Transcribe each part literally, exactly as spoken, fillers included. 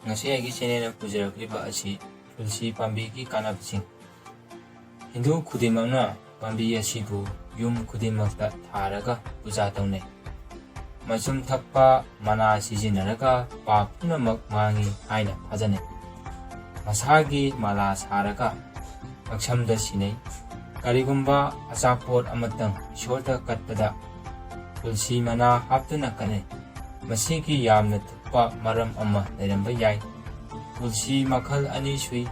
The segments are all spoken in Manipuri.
ꯉꯁꯤ ꯑꯩꯒꯤ ꯆꯦꯅꯦꯜꯅ ꯄꯨꯖꯔꯛꯂꯤꯕ ꯑꯁꯤ ꯇꯨꯜꯁꯤ ꯄꯥꯝꯕꯤꯒꯤ ꯀꯥꯟꯅꯕꯁꯤꯡ꯫ ꯍꯤꯟꯗꯨ ꯈꯨꯗꯤꯡꯃꯛꯅ ꯄꯥꯝꯕꯤ ꯑꯁꯤꯕꯨ ꯌꯨꯝ ꯈꯨꯗꯤꯡꯃꯛꯇ ꯊꯥꯔꯒ ꯄꯨꯖꯥ ꯇꯧꯅꯩ꯫ ꯃꯆꯨꯝ ꯊꯛꯄ ꯃꯅꯥ ꯁꯤꯖꯤꯟꯅꯔꯒ ꯄꯥꯞ ꯄꯨꯝꯅꯃꯛ ꯃꯥꯡꯏ ꯍꯥꯏꯅ ꯊꯥꯖꯅꯩ꯫ ꯃꯁꯥꯒꯤ ꯃꯥꯂꯥ ꯁꯥꯔꯒ ꯉꯛꯁꯝꯗ ꯁꯤꯟꯅꯩ꯫ ꯀꯔꯤꯒꯨꯝꯕ ꯑꯆꯥꯄꯣꯠ ꯑꯃꯇꯪ ꯏꯁꯣꯔꯗ ꯀꯠꯄꯗ ꯇꯨꯜꯁꯤ ꯃꯅꯥ ꯍꯥꯞꯇꯨꯅ ꯀꯠꯅꯩ꯫ ꯃꯁꯤꯒꯤ ꯌꯥꯝꯅ ꯊꯣꯛꯄ ꯃꯔꯝ ꯑꯃ ꯂꯩꯔꯝꯕ ꯌꯥꯏ꯫ ꯇꯨꯜꯁꯤ ꯃꯈꯜ ꯑꯅꯤ ꯁꯨꯏ꯫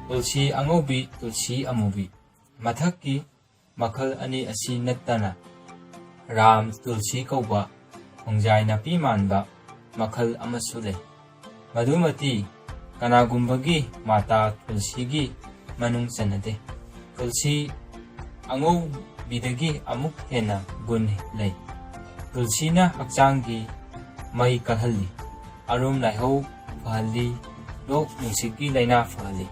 ꯇꯨꯜꯁꯤ ꯑꯉꯧꯕꯤ, ꯇꯨꯜꯁꯤ ꯑꯃꯨꯕꯤ꯫ ꯃꯊꯛꯀꯤ ꯃꯈꯜ ꯑꯅꯤ ꯑꯁꯤ ꯅꯠꯇꯅ ꯔꯥꯝ ꯇꯨꯜꯁꯤ ꯀꯧꯕ ꯈꯣꯡꯖꯥꯏ ꯅꯥꯄꯤ ꯃꯥꯟꯕ ꯃꯈꯜ ꯑꯃꯁꯨ ꯂꯩ꯫ ꯃꯗꯨꯃꯗꯤ ꯀꯅꯥꯒꯨꯝꯕꯒꯤ ꯃꯥꯇꯥ ꯇꯨꯜꯁꯤꯒꯤ ꯃꯅꯨꯡ ꯆꯟꯅꯗꯦ꯫ ꯇꯨꯜꯁꯤ ꯑꯉꯧꯕꯤꯗꯒꯤ ꯑꯃꯨꯛ ꯍꯦꯟꯅ ꯒꯨꯟ ꯂꯩ꯫ ꯇꯨꯜꯁꯤꯅ ꯍꯛꯆꯥꯡꯒꯤ ꯃꯩ ꯀꯜꯍꯜꯂꯤ, ꯑꯔꯨꯝ ꯂꯥꯏꯍꯧ ꯐꯍꯜꯂꯤ, ꯂꯣꯛ ꯅꯨꯡꯁꯤꯠꯀꯤ ꯂꯥꯏꯅꯥ ꯐꯍꯜꯂꯤ꯫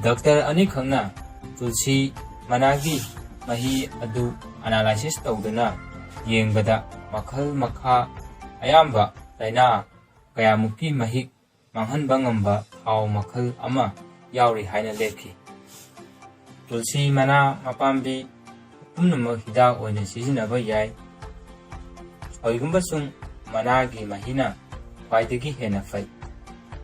ꯗꯥꯛꯇꯔ ꯑꯅꯤꯈꯛꯅ ꯇꯨꯜꯁꯤ ꯃꯅꯥꯒꯤ ꯃꯍꯤ ꯑꯗꯨ ꯑꯦꯅꯥꯂꯥꯏꯁꯤꯁ ꯇꯧꯗꯨꯅ ꯌꯦꯡꯕꯗ ꯃꯈꯜ ꯃꯈꯥ ꯑꯌꯥꯝꯕ ꯂꯥꯏꯅꯥ ꯀꯌꯥꯃꯨꯛꯀꯤ ꯃꯍꯤꯛ ꯃꯥꯡꯍꯟꯕ ꯉꯝꯕ ꯊꯥꯎ ꯃꯈꯜ ꯑꯃ ꯌꯥꯎꯔꯤ ꯍꯥꯏꯅ ꯂꯦꯞꯈꯤ꯫ ꯇꯨꯜꯁꯤ ꯃꯅꯥ ꯃꯄꯥꯝꯕꯤ ꯄꯨꯝꯅꯃꯛ ꯍꯤꯗꯥꯛ ꯑꯣꯏꯅ ꯁꯤꯖꯤꯟꯅꯕ ꯌꯥꯏ꯫ ꯀꯔꯤꯒꯨꯝꯕꯁꯨꯡ ꯃꯅꯥꯒꯤ ꯃꯍꯤꯅ ꯈ꯭ꯋꯥꯏꯗꯒꯤ ꯍꯦꯟꯅ ꯐꯩ꯫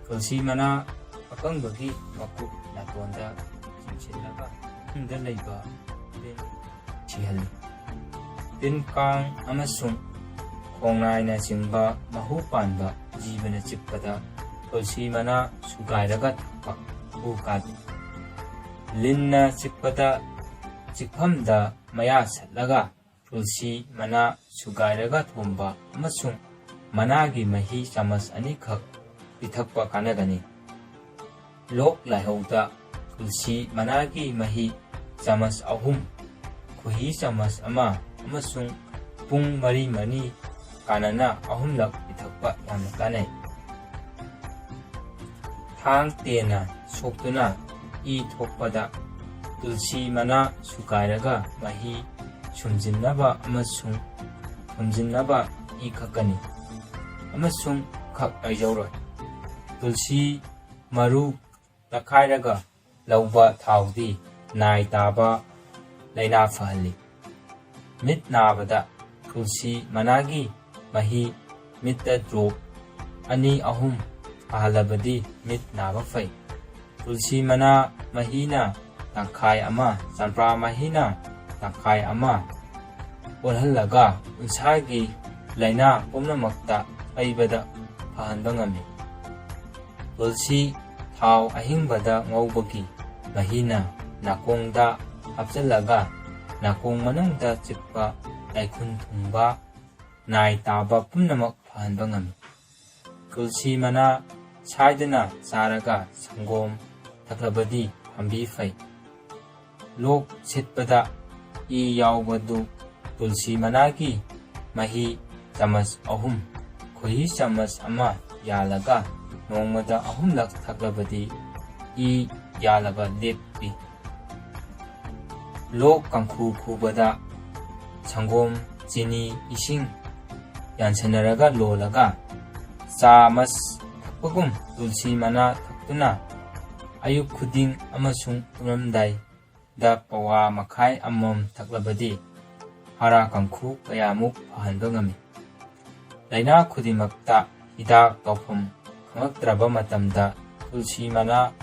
ꯇꯨꯜꯁꯤ ꯃꯅꯥ ꯑꯀꯪꯕꯒꯤ ꯃꯀꯨꯞ ꯅꯥꯇꯣꯟꯗ ꯆꯤꯡꯁꯤꯜꯂꯒ ꯃꯅꯨꯡꯗ ꯂꯩꯕ ꯇꯤꯟ ꯁꯤꯍꯜꯂꯤ꯫ ꯇꯤꯟ ꯀꯥꯡ ꯑꯃꯁꯨꯡ ꯈꯣꯡꯅꯥꯏꯅꯆꯤꯡꯕ ꯃꯍꯨ ꯄꯥꯟꯕ ꯖꯤꯕꯅ ꯆꯤꯛꯄꯗ ꯇꯨꯜꯁꯤ ꯃꯅꯥ ꯁꯨꯒꯥꯏꯔꯒ ꯊꯛꯄ ꯍꯨ ꯀꯥꯗꯦ꯫ ꯂꯤꯟꯅ ꯆꯤꯛꯄꯗ ꯆꯤꯛꯐꯝꯗ ꯃꯌꯥ ꯁꯠꯂꯒ ꯇꯨꯜꯁꯤ ꯃꯅꯥ ꯁꯨꯒꯥꯏꯔꯒ ꯊꯣꯝꯕ ꯑꯃꯁꯨꯡ ꯃꯅꯥꯒꯤ ꯃꯍꯤ ꯆꯥꯃꯁ ꯑꯅꯤꯈꯛ ꯄꯤꯊꯛꯄ ꯀꯥꯟꯅꯒꯅꯤ꯫ ꯂꯣꯛ ꯂꯥꯏꯍꯧꯗ ꯇꯨꯜꯁꯤ ꯃꯅꯥꯒꯤ ꯃꯍꯤ ꯆꯥꯃꯁ ꯑꯍꯨꯝ, ꯈꯣꯏꯍꯤ ꯆꯥꯃꯁ ꯑꯃ ꯑꯃꯁꯨꯡ ꯄꯨꯡ ꯃꯔꯤ ꯃꯔꯤ ꯀꯥꯟꯅꯅ ꯑꯍꯨꯝꯂꯛ ꯄꯤꯊꯛꯄ ꯌꯥꯝꯅ ꯀꯥꯟꯅꯩ꯫ ꯊꯥꯡ ꯇꯦꯟꯅ ꯁꯣꯛꯇꯨꯅ ꯏ ꯊꯣꯛꯄꯗ ꯇꯨꯜꯁꯤ ꯃꯅꯥ ꯁꯨꯒꯥꯏꯔꯒ ꯃꯍꯤ ꯁꯨꯝꯖꯤꯟꯅꯕ ꯑꯃꯁꯨꯡ ꯊꯨꯝꯖꯤꯟꯅꯕ ꯏ ꯀꯛꯀꯅꯤ ꯑꯃꯁꯨꯡ ꯈꯛ ꯂꯩꯖꯧꯔꯣꯏ꯫ ꯇꯨꯜꯁꯤ ꯃꯔꯨ ꯇꯛꯈꯥꯏꯔꯒ ꯂꯧꯕ ꯊꯥꯎꯗꯤ ꯅꯥꯏ ꯇꯥꯕ ꯂꯥꯏꯅꯥ ꯐꯍꯜꯂꯤ꯫ ꯃꯤꯠ ꯅꯥꯕꯗ ꯇꯨꯜꯁꯤ ꯃꯅꯥꯒꯤ ꯃꯍꯤ ꯃꯤꯠꯇ ꯗ꯭ꯔꯣꯞ ꯑꯅꯤ ꯑꯍꯨꯝ ꯐꯍꯜꯂꯕꯗꯤ ꯃꯤꯠ ꯅꯥꯕ ꯐꯩ꯫ ꯇꯨꯜꯁꯤ ꯃꯅꯥ ꯃꯍꯤꯅ ꯇꯪꯈꯥꯏ ꯑꯃ, ꯆꯝꯄ꯭ꯔꯥ ꯃꯍꯤꯅ ꯇꯪꯈꯥꯏ ꯑꯃ ꯑꯣꯜꯍꯜꯂꯒ ꯎꯟꯁꯥꯒꯤ ꯂꯥꯏꯅꯥ ꯄꯨꯝꯅꯃꯛꯇ ꯇꯩꯕꯗ ꯐꯍꯟꯕ ꯉꯝꯃꯤ꯫ ꯇꯨꯜꯁꯤ ꯊꯥꯎ ꯑꯍꯤꯡꯕꯗ ꯉꯧꯕꯒꯤ ꯃꯍꯤꯅ ꯅꯥꯀꯣꯡꯗ ꯍꯥꯞꯆꯤꯜꯂꯒ ꯅꯥꯀꯣꯡ ꯃꯅꯨꯡꯗ ꯆꯤꯛꯄ, ꯂꯥꯏꯈꯨꯟ ꯊꯨꯡꯕ, ꯅꯥꯏ ꯇꯥꯕ ꯄꯨꯝꯅꯃꯛ ꯐꯍꯟꯕ ꯉꯝꯃꯤ꯫ ꯇꯨꯜꯁꯤ ꯃꯅꯥ ꯁꯥꯏꯗꯅ ꯆꯥꯔꯒ ꯁꯪꯒꯣꯝ ꯊꯛꯂꯕꯗꯤ ꯄꯥꯝꯕꯤ ꯐꯩ꯫ ꯂꯣꯛ ꯁꯤꯠꯄꯗ ꯏ ꯌꯥꯎꯕꯗꯨ ꯇꯨꯜꯁꯤ ꯃꯅꯥꯒꯤ ꯃꯍꯤ ꯆꯥꯃꯁ ꯑꯍꯨꯝ, ꯈꯣꯏꯍꯤ ꯆꯥꯃꯁ ꯑꯃ ꯌꯥꯜꯂꯒ ꯅꯣꯡꯃꯗ ꯑꯍꯨꯝꯂꯛ ꯊꯛꯂꯕꯗꯤ ꯏ ꯌꯥꯜꯂꯕ ꯂꯦꯞꯄꯤ꯫ ꯂꯣꯛ ꯀꯥꯡꯈꯨ ꯈꯨꯕꯗ ꯁꯪꯒꯣꯝ, ꯆꯤꯅꯤ, ꯏꯁꯤꯡ ꯌꯥꯟꯁꯟꯅꯔꯒ ꯂꯣꯜꯂꯒ ꯆꯥꯃꯁ ꯊꯛꯄꯒꯨꯝ ꯇꯨꯜꯁꯤ ꯃꯅꯥ ꯊꯛꯇꯨꯅ ꯑꯌꯨꯛ ꯈꯨꯗꯤꯡ ꯑꯃꯁꯨꯡ ꯇꯨꯝꯂꯝꯗꯥꯏꯗ ꯄꯋꯥ ꯃꯈꯥꯏ ꯑꯃꯃꯝ ꯊꯛꯂꯕꯗꯤ ꯍꯥꯔꯥ ꯀꯥꯡꯈꯨ ꯀꯌꯥꯃꯨꯛ ꯐꯍꯟꯕ ꯉꯝꯃꯤ꯫ ꯂꯥꯏꯅꯥ ꯈꯨꯗꯤꯡꯃꯛꯇ ꯍꯤꯗꯥꯛ ꯇꯧꯐꯝ ꯈꯪꯂꯛꯇ꯭ꯔꯕ ꯃꯇꯝꯗ ꯇꯨꯜꯁꯤ ꯃꯅꯥ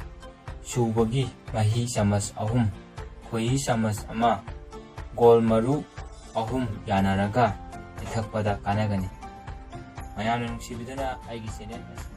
ꯁꯨꯕꯒꯤ ꯃꯍꯤ ꯆꯥꯃꯁ ꯑꯍꯨꯝ, ꯈꯣꯏꯍꯤ ꯆꯥꯃꯁ ꯑꯃ, ꯒꯣꯜ ꯃꯔꯨ ꯑꯍꯨꯝ ꯌꯥꯅꯔꯒ ꯄꯤꯊꯛꯄꯗ ꯀꯥꯟꯅꯒꯅꯤ꯫ ꯃꯌꯥꯝꯅ ꯅꯨꯡꯁꯤꯕꯤꯗꯨꯅ ꯑꯩꯒꯤ ꯆꯦꯅꯦꯜ ꯑꯁꯤ